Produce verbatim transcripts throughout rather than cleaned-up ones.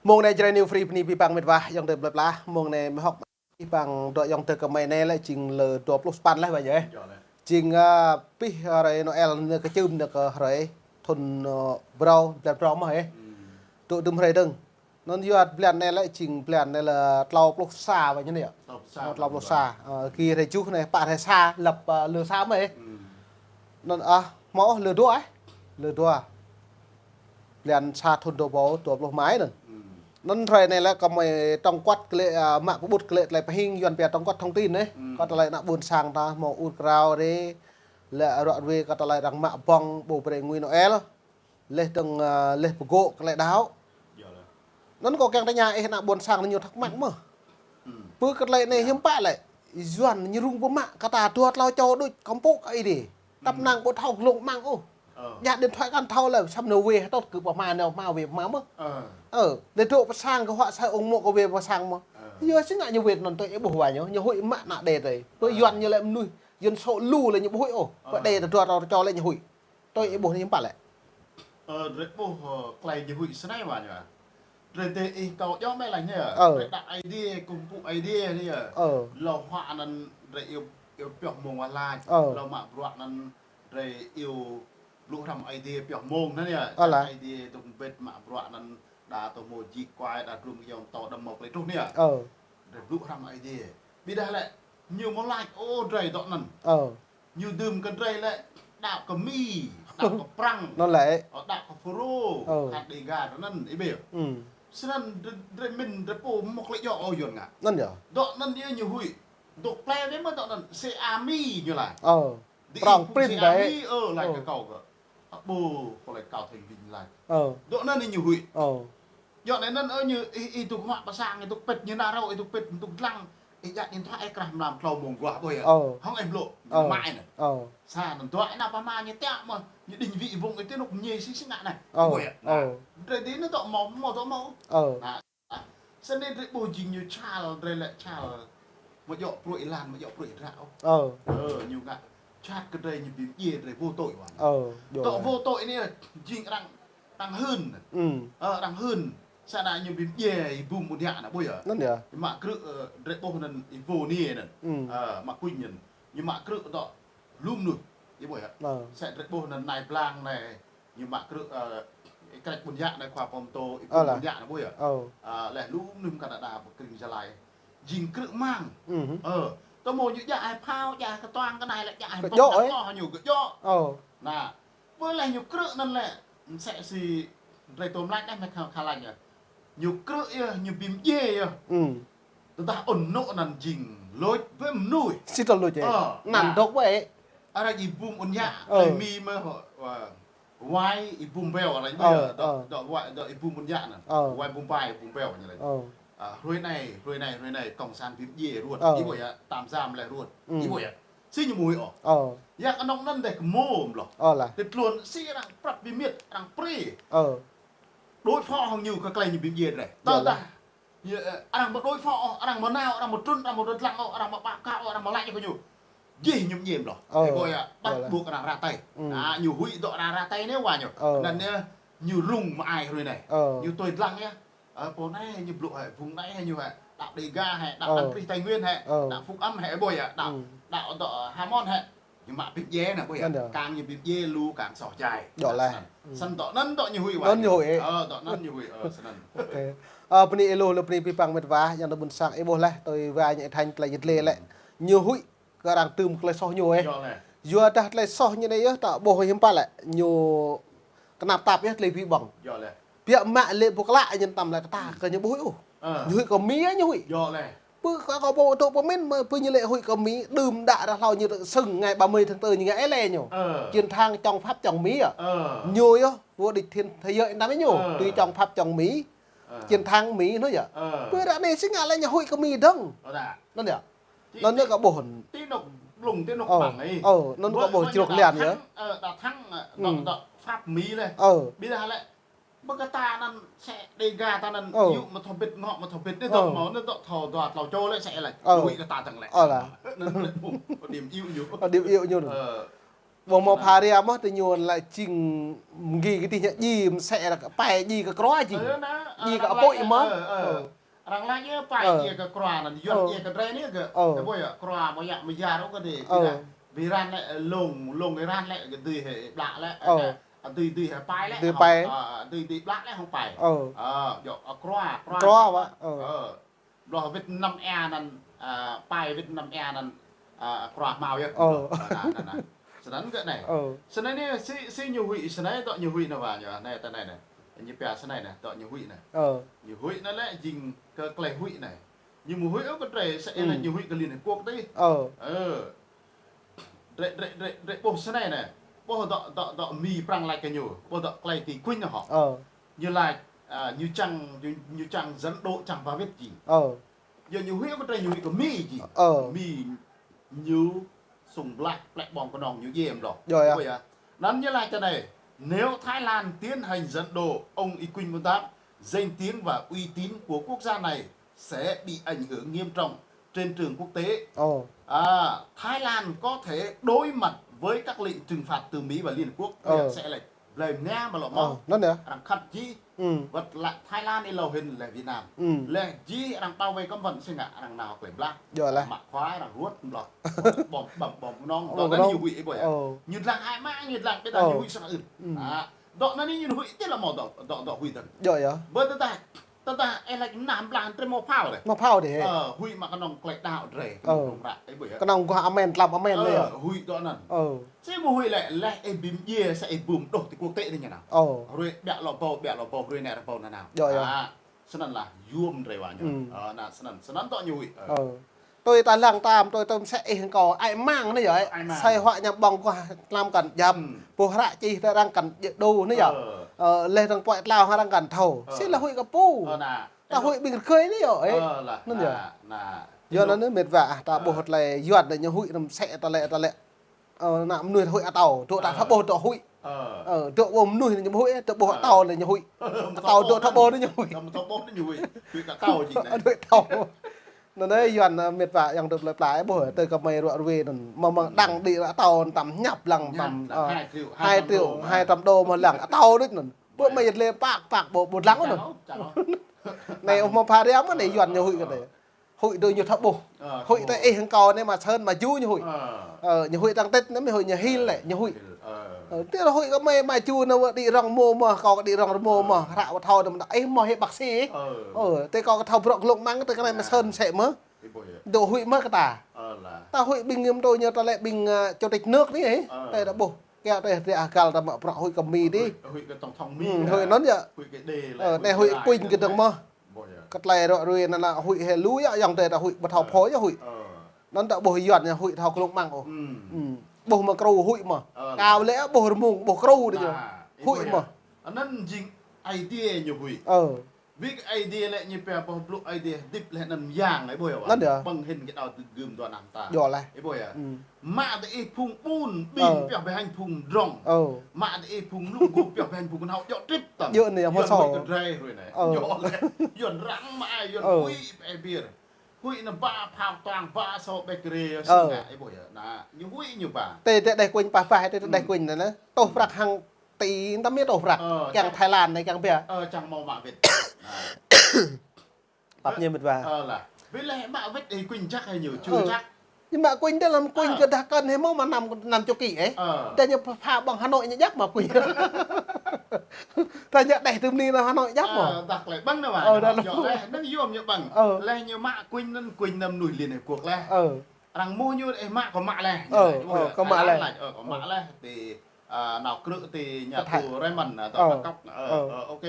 Mông anai Jrai New Free bơni abih bang met wa ayŏng adơi plơi pla. Mông anai mơ̆ hŏk abih bang dŏ ayŏng adơi kơmơi anai lĕ jing lơ dua pluh sapăn laih wa ñu ơi. Jing, a, pih hrơi Noel anai kơčưm anai kơ hrơi thŭn, ơ, brâo, blan brâo mơ̆ ơi. Dŏ dŭm hrơi dơ̆ng. Anŭn yua blan anai lĕ jing blan anai lơ tlâo pluh sa wa ñu anai yơh. Tlâo pluh sa. Ơ, tlâo pluh sa. Ơ, gih hrơi juh anai pă hrơi sa lăp, ơ, lơ sa mơ̆ ơi. Anŭn, a, hmâo lơ dua ơi. Lơ dua. Blan sa thŭn dua rơbâo dua pluh rơma anŭn. Anŭn hrơi anai lĕ kơmơi tổng quát kơ lĕ, a, mă pơƀut kơ lĕ tơlơi pơhing Yuan pia tổng quát thông tin anai. Kơ tơlơi ană ƀôn sang ta hmâo ur krao rai. Lĕ ruă ruê kơ tơlơi arăng mă ƀơ̆ng ƀu brơi ngui Noel. Laih dơ̆ng, a, laih pơgŏ kơ tơlơi đaŏ. Anŭn kâo kiăng tơña ih ană ƀôn sang ñu thắc mắc mơ̆. Pơ kơ tơlơi anai hiư̆m pă lĕ. Yuan ñu rŭng pơmă kơ ta dua tlâo čô đôč kơmpŭ kơ Ơi Adai. Tăp năng ƀu thâo glông măng ôh. Djă điện thoại kăn thâo lĕ, samơ̆ nao wai hơtŭt kơ pơma nao pơma wai pơma mơ̆. Ơ, đe dŏ pơ sang kơ huă sai ung mŏ kơ wai pơ sang mơ̆. Yua si ngă ñu wai anŭn tui ih ƀuh wa ñu, ñu huĭ mă ană đe tơi. Pơ Yuan ñu lĕ mơnuih, Yuan sô̆ lu lĕ ñu ƀu huĭ ôh. Pơ đe ta dua tlâo čô lĕ ñu huĭ. Tui ih ƀuh anai hiư̆m pă lĕ. Ơ, drơi ƀuh, ơ, tơlơi ñu huĭ snei wa ñu. Drơi tơ ih kâo djơ̆ mơ̆ laih ñu. Drơi đaŏ Ơi Adai, kơmpŭ Ơi Adai ñu. Lâo huă anŭn drơi iâu, iâu pioh mông wa laih. Lâo mă bruă anŭn drơi iâu blŭ hrăm Ơi Adai pioh mông anŭn yơh. Ơi Adai dŏ pĭt mă bruă anŭn đa tơ mơ̆ jik kuai đa drung yom tơ đăm mơ̆ plei truh anŭn yơh. Drơi blŭ hrăm Ơi Adai. Ƀiădah lĕ ñu mơ̆ lač ôh drơi dŏ anŭn. Ñu dưm kơ drơi lĕ đaŏ kơ Mi, đaŏ kơ Prăng. Anŭn lĕ. Ơ, đaŏ kơ Furo, kăn Đêga anŭn ih ƀuh. Snăn drơi, drơi mĭn drơi pô mơ̆ klĕ djŏ ôh Yuan ngă. Anŭn yơh. Dŏ anŭn yơh ñu huĭ. Dŏ plei dih mơ̆ dŏ anŭn, si a Mi ñu lač. Prăng prĭn dai. Ơ, lač kơ kâo kơ. Ơ, ƀu, kâo lač kâo thành vinh lač. Dŏ anŭn ñu huĭ. Dŏ anŭn, ơ, ñu, ih, ih dŏ huă pơ sang, ih dŏ pĭt, ñu nao rao, ih dŏ pĭt, dŏ dlăng. Ih djă điện thoại ih krah mlam tlâo mông guah ƀuh yơh. Hŏng ih blŭ, ñu mă anŭn. Sa anŭn dua ih nao pơ hma ñu tiă mơ̆, ñu đing wĭ wông ih tơ anŭn ñu si si ngă anai. Ƀuh yơh. Drơi dih anŭn dŏ mơ̆, mơ̆ dŏ mơ̆. Anŭn. Snei drơi ƀuh jing ñu čal, drơi lĕ čal. Mơ̆ djŏ pruih ih lăng, mơ̆ djŏ pruih ih dră ôh. Ơ, ñu ngă čăt kơ drơi ñu bi mdjiê drơi vô tội wa. Dŏ vô tội anai jing arăng, arăng hưn. Ơ, arăng hưn. Sa anai ñu bi mdjiê ih bum ƀu djă anŭn ƀuh yơh. Anŭn yơh. Mă krư̆, ơ, drơi ƀuh anŭn ih vô anai anŭn. Ơ, mă kuñ anŭn. Ñu mă krư̆ dŏ lŭm anŭn. Ih ƀuh yơh. Sa drơi ƀuh anŭn nai blang anai. Ñu mă krư̆, ơ, ih krĕč ƀun yă anai khua pom tô, ih ƀun yă anai ƀuh yơh. Ơ, laih lŭm anŭn Canada pơ krĭng Gia Lai. Jing krư̆ mang. Ơ, tơ mơ̆ ñu djă ai phao, djă ai kơtuang kơ anai lĕ djă ai bơ̆ng djŏ, ơ. Ñu gơ̆ djŏ. Anŭn. Ƀơi laih ñu krư̆ anŭn lĕ, msĕ si drơi tơm lač anai mơ̆ kha, kha lač yơh. Ñu krư̆ yơh, ñu bi mdjiê yơh. Tơdah ŭn anŭn anŭn jing lôč ƀơi mnuih. Si tơl lôč ơi. Ơ, anŭn dŏ ƀơi. Arăng ih bum ŭn yă, ơ. Plei Mi mơ̆ hŏ, wa, wai ih bum beo arăng ƀuh yơh, dŏ, dŏ wai, dŏ ih bum ŭn yă anŭn. Wai bum bai, bum beo ñu lač. A, hrơi anai, hrơi anai, hrơi anai, cộng sản bi mdjiê ruăt. Ih ƀuh yơh, tăm jam lĕ ruăt. Ih ƀuh yơh. Si ñu mui ôh. Yua kơ anŭn anŭn dêh kơ mơ̆ mlŏ. Tơtlôn si arăng prăp bi miêt, arăng prê. Đối phó hŏng ñu kơ klei ñu bi mdjiê drơi. Tơdah Yơ, ơ, arăng mơ̆ đối phó ôh, arăng mơ̆ nao, arăng mơ̆ trŭn, arăng mơ̆ dŏ dlăng ôh, arăng mơ̆ ƀă pơkă ôh, arăng mơ̆ lač kơ ñu. Jih ñu mdjiê mlŏ. Ơ, ih ƀuh yơh, bắt buộc arăng ră tơi. Anŭn ñu huĭ dŏ arăng ră tơi anai wa ñu. Anŭn yơh, ñu rŭng mơai hrơi anai. Ñu tui dlăng yơh. Ơ, pô anai ñu blŭ hĕ, phung anai hĕ ñu hĕ, đaŏ Đêga hĕ, đaŏ Đảng Christ Tây Nguyên hĕ, đaŏ Phúc Âm hĕ, ih ƀuh yơh, đaŏ, đaŏ dŏ Hamon hĕ. Ñu mă bi mdjiê anŭn ƀuh yơh. Anŭn yơh. Kang ñu bi mdjiê lu kang soh jai. Dŏ laih. Snăn. Snăn dŏ anŭn dŏ ñu huĭ wa. Anŭn ñu huĭ. Ơ, dŏ anŭn ñu huĭ. Ơ, snăn. Ơ, bơni ih lu, lu bơni abih bang met wa, ayŏng adơi ƀuôn sang ih ƀuh laih, tui wa ñu ih thañ tơlơi yit lĕ lĕ. Ñu huĭ kơ arăng tŭm tơlơi soh ñu ơi. Yua dah tơlơi soh ñu anai yơh, ta ƀuh hiư̆m pă lĕ. Ñu kơnap tap yơh tơlơi bi ƀơ̆ng. Biă mă lĕ ƀu klă ñu tăm lĕ kơ ta kơ ñu ƀu huĭ ôh. Ñu huĭ kơ Mi ñu huĭ. Pơ kơ kâo ƀu dŏ pơmĭn mơ̆ pơ ñu lĕ huĭ kơ Mi, đưm đă ră hlâo ñu sưng ngày ba mươi tháng tư ñu ngă ih lĕ ñu. Chiến thắng chống Pháp chống Mỹ à. Ñu yơh, vô địch thiên thế giới năm ấy ñu. Tui chống Pháp chống Mỹ. Chiến thắng Mỹ anŭn yơh. Pơ ră anai si ngă lĕ ñu huĭ kơ Mi dơ̆ng. Anŭn yơh. Anŭn yơh kâo ƀuh. Ti nŏk blung, ti nŏk ƀăng ih. Anŭn kâo ƀuh čruk lian yơh. Đa thăng, ơ, dŏ, dŏ Pháp Mỹ lĕ. Ƀiădah lĕ Ƀơ kơ ta anŭn sĕ Đêga ta anŭn yŭ mơ̆ thâo bĭt ngŏ mơ̆ thâo bĭt anai dŏ mơ̆ anai dŏ thâo dua tlâo čô lĕ sĕ lĕ. Huĭ kơ ta tơ̆ng lĕ. Anŭn lĕ ƀu, ƀu đĭ mơ̆ iâu ñu. Ƀu đĭ mơ̆ iâu ñu. Ƀu hmâo pha ria mơ̆, tơ ñu lĕ jing mgi kơ tih ñu ji msĕ ră pai ji kơ krua ji. Ơ, na, ơ, ji kơ arăng apui laĭ, mơ̆. Ơ, ơ. Ơ. Arăng laĭ ñu pai ji kơ krua anŭn, Yuan ji kơ drơi anai gơ̆. Ơ. Tơ ƀuh yơh, krua ƀu yă mơyar ôh kơ dih. Ơ. Ƀiă, ƀiă lĕ lông, lông Iran lĕ gơ̆ dưi hĕ ƀlă lĕ. Ơ. Ơ, dưi, dưi hĕ pai lĕ. Dưi hŏng, pai. Ơ, dưi, dưi ƀlă lĕ hŏng pai. Ơ. Ơ, yơh, ơ, krua, krua. Krua, ƀă. Ơ. Ơ. Bloh wĭt năm ea anŭn, ơ, pai wĭt năm ea anŭn, ơ, krua hmâo yơh. Ơ. Ơ, na, na, na. Snăn gơ̆ anai. Ơ. Snăn anai si, si ñu huĭ, snăn dŏ ñu huĭ anai wa ñu, anai tơ anai anai. Ñu pia snăn anai, dŏ ñu huĭ anai. Ơ. Ñu huĭ anai lĕ jing kơ klei huĭ anai. Ñu ƀu huĭ ôh kơ drơi, sa ih lĕ ñu huĭ kơ Liên Hiệp Quốc tih. Ơ. Ơ. Drơi, drơi, drơi, drơi ƀuh snăn anai. Ƀuh dŏ, dŏ, dŏ Mi Prăng laĭ kơ ñu. Ƀuh dŏ klei ti kuñ anai hŏ. Ơ. Ñu laĭ, ơ, ñu čang, ñu, ñu čang Ấn Độ čang ba wĭt ji. Ơ. Yơh ñu huĭ kơ drơi ñu huĭ kơ Mi ji. Ơ. Mi ñu sung blah plĕ ƀơ̆ng kơnơ̆ng ñu djơ̆ mơ̆ lŏ. Yơh, yơh. Ơ, yơh. Anŭn ñu laĭ tơ anai, nếu Thái Lan tiến hành Ấn Độ, ông Y Quynh Bun Tap, danh tiếng và uy tín của quốc gia này sẽ bị ảnh hưởng nghiêm trọng trên trường quốc tế. Ơ. À, Thái Lan có thể đối mặt với các lệnh trừng phạt từ Mỹ và Liên Hợp Quốc. Ơ. Sẽ là blơi mnia mă lŏ mơ̆. Ơ, anŭn yơh. Arăng khăt jih. Ơ. Wơ̆t lĕ Thái Lan ih lâo hĭn lĕ Việt Nam. Ơ. Lĕ jih arăng bảo vệ cấm vận si ngă arăng nao klei blah. Yơh lĕ. Mă khua arăng ruăt blah. Ƀơ̆ng, ƀơ̆ng, ƀơ̆ng kơnơ̆ng. Ơ, dŏ anŭn kơnơ̆ng. Ñu huĭ ih ƀuh yơh. Ơ. Ñu dlăng hơmâo, ñu dlăng ƀiă dah ñu huĭ snăn ưh. Ơ. À, dŏ anŭn ñu huĭ tih lĕ mơ̆ dŏ, dŏ, dŏ huĭ dơ̆ng. Yơh, yơh. Ƀơi tơdah Tơdah ih laĭ mơnah blah trĕ mơ̆ phao dih. Mơ̆ phao dih. Ơ, huĭ mă kơnơ̆ng klei đaŏ drơi, ơ, kơnơ̆ng ră, ih ƀuh yơh. Kơnơ̆ng guah amen, tlam amen. Ơ, lĕ yơh. Huĭ dŏ anŭn. Ơ. Si ƀu huĭ lĕ, lĕ ih ƀĭm djiê, sa ih ƀum đôč ti quốc tế dih ñu nao. Ơ. Hrơi ƀiă lŏ ƀâo, ƀiă lŏ ƀâo, hrơi anai arăng ƀâo nanao. Yơh, yơh. À, snăn lah, yôm drơi wa ñu. Ơ, na snăn, snăn dŏ ñu huĭ. Ơ. Ơ. Tui ta lăng tam, tui tơm sĕ ih kâo, ai mang anai yơh, ai mang. Sai huă ñu ƀơ̆ng guah tlam kăn djăp. Ơ. Ƀuh hră čih ta arăng kăn djơ̆ đu anai yơh. Ơ. Ơ, leh arăng puăi tlao arăng kăn thâo. Ơ. Si lĕ huĭ kơ pô. Ơ, na. Ta huĭ ƀing rơkơi anai yơh, ơ. Ơ, lah, anŭn yơh. Na, na. Yơh anŭn mĕt wa, ta ƀuh tơlơi Yuan anai ñu huĭ anăm sĕ ta lĕ, ta lĕ. Ơ, ană mơnuih huĭ atâo, tơ ta, ơ, ta ƀuh tơ huĭ. Ơ. Ơ, tơ ƀuh mơnuih ñu huĭ, tơ ƀuh, ơ, atâo ñu huĭ. Atâo tơ ta ƀuh ñu huĭ. Tơ ta ƀuh ñu huĭ. Huĭ kơ atâo jing anai. Huĭ atâo. Anŭn anai Yuan, ơ, mĕt wa yang tơ plơi pla ih ƀuh, tơ kơmơi ruă ruê anŭn. Mơ̆ng, mơ̆ng đang đĭ atâo tam ñăp lăng tam, ơ, hai triệu, hai trăm đô mơ̆ lăng atâo đôč anŭn. Ƀuh mơi lĕ păk, păk ƀu, ƀu lăng anŭn. Anai ƀu hmâo pha ria mơ̆ anai Yuan ñu huĭ kơ anai. Huĭ tơ ñu thâo ƀuh. Ơ, huĭ tơ ih hăng kâo anai mă sơ̆n mă ju ñu huĭ. Ơ. Ơ, ñu huĭ tăng tết anai mơi huĭ ñu hil lĕ, ñu huĭ. Ơ. Ơ, tơ huĭ kơ mơi mă ju anai wơ̆t đĭ rơ̆ng mơ̆ mơ̆, kâo kơ đĭ rơ̆ng rơmô mơ̆, hră wơ̆t thâo anai mơ̆ ih mơ̆ hĭ bác sĩ. Ơ. Ơ, tơ kâo kơ thâo bruă glông măng tơ kơ anai mă sơ̆n mơsĕ mơ̆. Ih ƀuh yơh. Dŏ huĭ mơ̆ kơ ta. Ơ, lah. Ta huĭ ƀing ñu mơtô ñu ta lĕ ƀing, ơ, chủ tịch nước anai. Ơ. Tơ ta ƀuh. Kiăng tơ tơ akal ta mă bruă huĭ kơ Mi dih. Huĭ, huĭ kơ tổng thống Mi. Ơ, huĭ anŭn yơh. Huĭ kơ đê lĕ, ơ, anai huĭ kuñ kơ dơ̆ng mơ̆. Ƀuh yơh. Kơ tơlơi ruă ruê anŭn huĭ hĭ lu yơh, yang tơ ta huĭ ƀu thâo phô yơh huĭ. Ơ. Anŭn ta ƀuh Yuan ñu huĭ thâo glông măng ôh. Ơ. Ƀuh mơ̆ kru huĭ mơ̆. Ơ, lah. Kâo lĕ ƀuh rơmung, ƀuh kru dih yơh. Huĭ mơ̆. Anŭn jing Aê Diê ñu huĭ. Ơ. Wĭt kơ Aê Diê lĕ ñu pia boh blŭ Aê Diê hơdip leh anăn mơyang, ih ƀuh yơh wa. Anŭn yơh. Ƀơ̆ng hĭn kơ đao tơgưm dua năm ta. Yơh leh. Ih ƀuh yơh. Mă tơ ih phung ƀun, ƀing pioh ƀơ̆ng hăng phung drŏng. Ơ. Mă tơ ih phung lŭng gŭ pioh ƀơ̆ng hăng phung kơnhâo djŏ trip tăm. Yơh anai, yơh mơ̆ sô. Yuan kơ drơi hrơi anai. Ơ. Yơh leh. Yuan răng mă ai, Yuan huĭ ai bir. Huĭ anŭn ba phao tuang ba sô ƀek rê. Ơ. Sing ngă, ih ƀuh yơh. Na, ñu huĭ ñu ba. Tơ, tơ đeh kuñ pah pah, tơ, tơ đeh kuñ anai. Tŏh prăk hăng ti tam yơh tŏh prăk. Ơ, kiăng Thái Lan anai kiăng pia. Ơ, čang mâo mă wĭt. Na. Pap ñu mĕt wa. Ơ, lah. Ƀiă leh mă wĭt ih kuñ čăk hĭ ñu, ču čăk. Ñu mă kuñ tơ lăm kuñ kơ dah kăn hĭ mâo mă năm, năm čô kĭ ih. Ơ. Tơ ñu pha ƀơ̆ng Hà Nội ñu djăp mă kuñ. Tơ ñu đeh tơm ni nao Hà Nội djăp mơ̆. Ơ, dah klei ƀơ̆ng anai wa. Ơ, dah yơh leh, anŭn yôm ñu ƀơ̆ng. Ơ. Leh ñu mă kuñ anŭn kuñ anăm mơnuih Liên Hiệp Quốc leh. Ơ. Arăng mơ̆ ñu ih mă kơ mă leh. Ơ, ơ, kơ mă leh. Ơ, kơ mă leh. Ti, ơ, nao krư̆ ti nhà tù Raymond, ơ, tơ Bangkok. Ơ, ơ, ok.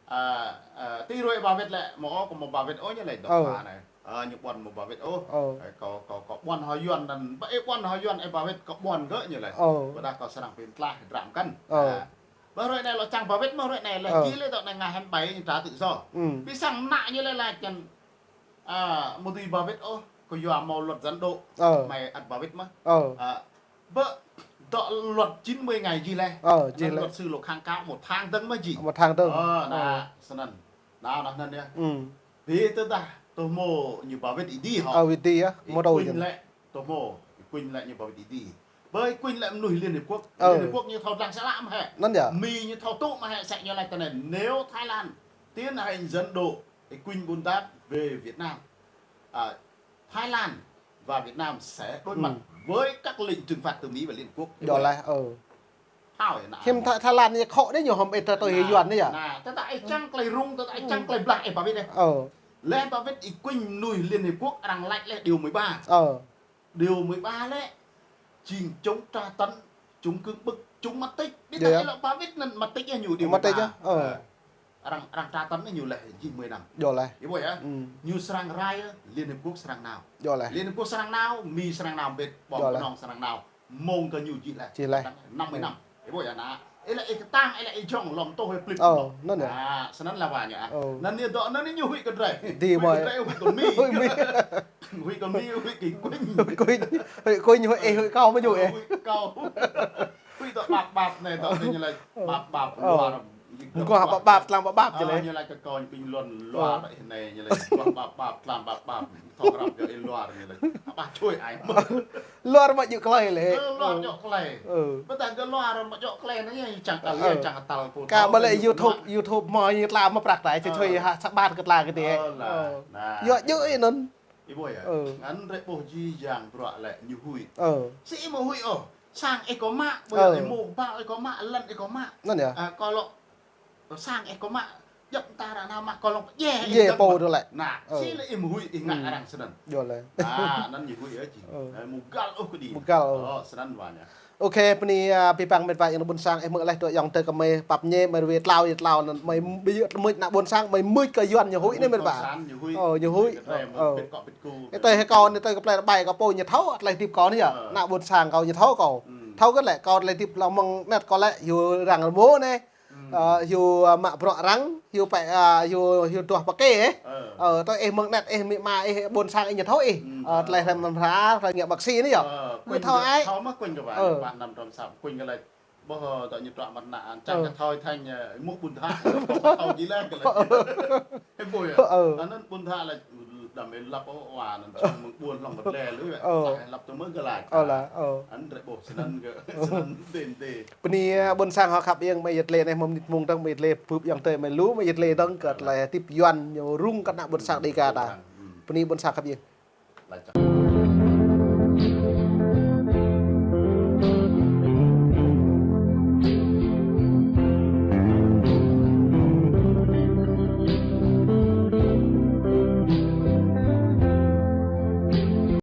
Ơ, ơ, ti ruai ba wĭt lĕ, mâo ôh, kơ mâo ba wĭt ôh ñu lĕ dŏ pha anai. Ơ, ñu ƀuăn mâo ba wĭt ôh. Ơ. Ơ, kơ, kơ, kơ ƀuăn hơyuan anŭn, ba ih ƀuăn hơyuan ih ba wĭt kơ ƀuăn gơ̆ ñu lĕ. Ơ. Ƀôdah kơ srăng pim tlaih dram kăn. Ơ. Ơ. Ba ruai anai lŏ čang ba wĭt mơ̆ ruai anai lĕ, ơ, či lĕ dŏ anai ngă hăm bai ñu tra tự do. Pi sang ană ñu lĕ laĭ čăn. Ơ, mâo tui ba wĭt ôh, kơ yua mâo luật Ấn Độ. Ơ. Mơi ăt ba wĭt mơ̆. Ơ. Ơ, ƀơ dŏ luật chín mươi ngày jih leh. Ơ, jih leh. Luật sư lŏ kháng cáo một tháng dơ̆ng mơ̆ jih. Một tháng dơ̆ng. Ơ, na, snăn. Na, na, anŭn yơh. Pi tơdah tơ mâo ñu ba wĭt ih dih hŏ. Ơ, wĭt ih yơh, mâo tui kuñ lĕ, tơ mâo, kuñ lĕ ñu ba wĭt ih dih. Ƀơi Quynh lĕ mơnuih Liên Hiệp Quốc. Liên Hiệp Quốc ñu thâo dlăng sĕ lăm hĕ. Anŭn yơh. Mi ñu thâo tŭ mă hĕ sĕ ñu laĭ tơ anai. Nếu Thái Lan tiến hành dẫn độ, thì Quynh Bôn Tát về Việt Nam. À, Thái Lan và Việt Nam sẽ đối mặt với các lệnh trừng phạt từ Mỹ và Liên Hợp Quốc. Djơ̆ laih, ơ. Thâo yơh anŭn. Hiư̆m Thái, Thái Lan ñu khŏk đĕ ñu hŏm ĕt tơ ih Yuan anai yơh. Anŭn, tơdah ih čang tơlơi rŭng, tơdah ih čang tơlơi blah ih ba wĭt đĕ. Ơ. Laih ba wĭt ih Quynh mơnuih Liên Hiệp Quốc arăng laĭ laih điều mười ba. Ơ. Điều mười ba lĕ jing chống tra tấn, chống cưỡng bức, chống mất tích. Ƀiădah ih lŏ ba wĭt anŭn mất tích yơh ñu điều mười ba. Mất tích yơh, ơ. Ơ. Arăng, arăng tra tấn ñu laih jing mười năm. Djơ̆ laih. Ih ƀuh yơh. Ñu srăng rai, Liên Hiệp Quốc srăng nao. Djơ̆ laih. Liên Hiệp Quốc srăng nao, Mi srăng nao, ƀiădah ƀong kơnong srăng nao. Mơ̆ng kơ ñu jih laih. Jih laih. Năm mươi năm. Ih ƀuh yơh anŭn. Ih lĕ ih kơtang, ih lĕ ih jŏng lŏm tŏ hơi plĭt. Ơ, anŭn yơh. Anŭn, snăn laih wa ñu ah. Ơ. Anŭn ñu dŏ, anŭn ñu huĭ kơ drei. Huĭ kơ drei, huĭ kơ Mi. Huĭ Mi. Huĭ kơ Mi, huĭ kơ Quynh. Huĭ Quynh, huĭ Quynh, huĭ ih, huĭ kâo mă ñu ih. Huĭ kâo. Huĭ dŏ ƀap ƀap anai, dŏ anai ñu laĭ ƀap ƀap, luar. Kâo ƀap ƀap, tlam ƀap ƀap jơ̆ laih. Ñu laĭ kơ kâo ñu ping lŏn luar, anai ñu laĭ ƀap ƀap ƀap, tlam ƀap ƀap. Thŏk rap jơ̆ ih luar ñu laĭ. Ƀah čui ai mơ̆. Luar mă jơ̆ klai lĕ. Ơ, luar jơ̆ klai. Ơ. Ƀiădah kơ luar mă jơ̆ klai anai čang kal, čang kal pô. Kâo ƀu lĕ YouTube, YouTube mơ̆ ñu tla mă prăk tai, čui hă sa ƀat kơ tla kơ tê. Ơ, lah. Yua jơ̆ ih anŭn. Ih ƀuh yơh. Ơ. Anŭn drei ƀuh jih jang bruă lĕ ñu huĭ. Ơ. Sĭ ih mă huĭ ôh. Sang ih kâo mă, ƀuh yơh, ih mơ̆ ba ih kâo mă, lŏn ih kâo mă. Anŭn yơh. Ơ, kâo lŏ sang ih kâo mă, djŏp ta arăng nao mă, kâo lŏ pơdjai ih. Djai pô dơ̆ng lĕ. Anŭn, sĭ lĕ ih mă huĭ, ih ngă arăng snăn. Djơ̆ laih. Anŭn ñu huĭ yơh jing. Ơ. Ơ, mơ̆ găl ôh kơ đĭ. Mơ̆ găl ôh. Ơ, snăn wa ñu. Ôkê, bơni, a, abih bang mĕt wa ayŏng adơi ƀôn sang, ih mơ̆ laih dŏ ayŏng adơi kơ mơi pap ñe, mơi rơwe tlao, yơh tlao, anŭn mơi ƀu djơ̆ mưč ană ƀôn sang, mơi mưč kơ Yuan ñu huĭ anai mĕt wa. Ơ, ñu huĭ. Ơ, ñu huĭ. Ơ, ơ. Ih tui hă kâo anai tui kơ plei rơbai kâo pô ñu thâo, tơlơi hơdip kâo anai yơh. Ană ƀôn sang kâo ñu thâo kâo. Thâo kơ lĕ kâo tơlơi hơdip lŏ mơ̆ng anet kâo lĕ, hyu arăng rơmô anai. Ơ, hyu, a, mă bruă arăng, hyu pĕ, a, hyu, hyu duah pơkê, ơ. Ơ, tui ih mơ̆ng anet ih, amĭ ama ih, ƀôn sang ih ñu thâo ih. Ơ, tơlơi hrăm mơ̆n hra, tơlơi ngă bác sĩ anai yơh. Ơ, ñu thâo ai. Thâo mơ̆ Quynh kơ wa, ơ, ƀah năm trăm sáu, Quynh kơ laĭ. Ƀuh, ơ, dŏ ñu truă mơ̆n anŭn, čang kơ thâo thanh, ơ, mŭk ƀun thă. Thâo jih laih kơ laĭ. Ih ƀuh yơh. Ơ. Anŭn ƀun thă laĭ, đăm ih lăp ôh wa anŭn, čang mơ̆ng ƀuôn hlŏng kơ tle lu yơh. Ơ. Čang ih lăp tơ mơ̆ kơ laĭ. Ơ lah, ơ. Anŭn drei ƀuh, snăn kơ, snăn dên dê. Bơni, ơ, ƀôn sang hŏ khăp iêng, mơi yơh tơlơi anai mơ̆ng mơnit mơ̆ng dơ̆ng, mơi tơlơi pơpŭ ayŏng adơi mơi lu, mơi yơh tơlơi dơ̆ng kơ tơlơi hơdip Yuan ñu rŭng kơ ană ƀôn sang Đêga ta. Bơni ƀôn sang khăp iêng.